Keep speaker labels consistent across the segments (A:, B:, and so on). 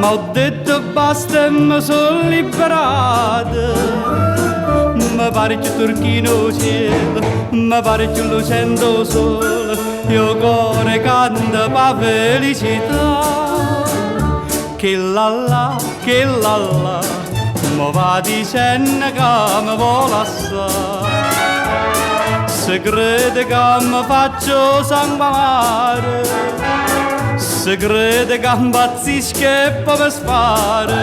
A: Ma ho detto basta e mi sono liberato. Mi pare più turchino il cielo, mi pare più lucente il sole, io cuore canta per felicità. Che la la, che la la, mi va dicendo che mi vuole lasciare. Se crede che mi faccio sangue amare, se crede che impazzisco e poi mi spara.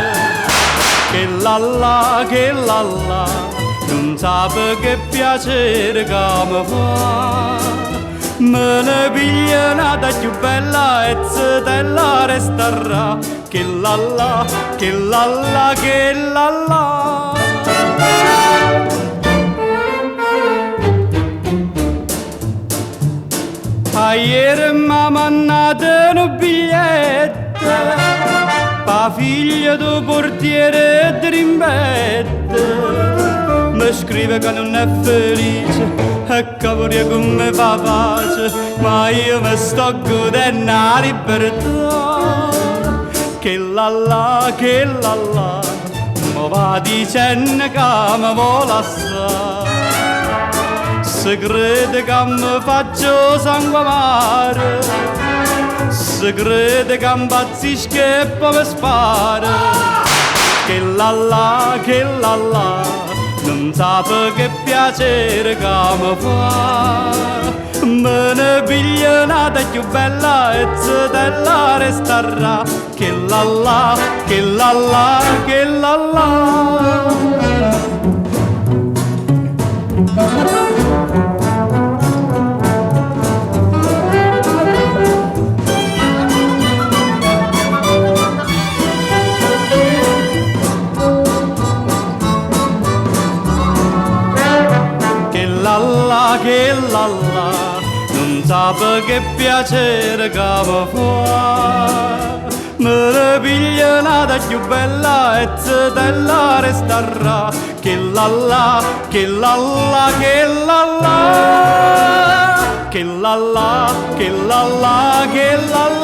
A: Che la la, che la la, non sa che piacere che mi fa. Me ne piglia una più bella e zitella resterà. Che la la, che la la, che la la. Ieri mi ha mandato un biglietto, pa figlia del portiere di rimpetto. Mi scrive che non è felice e che vorrei come fa pace, ma io mi sto godendo la libertà. Che la la, che la la, mi va dicendo che mi vuole lasciare. Se crede che mi faccio sangue amare, se crede che impazzisco e poi mi spara. Che la la, che la la, non sa che piacere che mi fa. Me ne piglia una più bella e zitella resterà. Che la la, che la la, che la la. Che la la, che la la, non sa che piacere che mi fa. Me ne piglia una più bella e zitella resterà. Che la la, che la la, che la la. Che la la, che la la, che la la.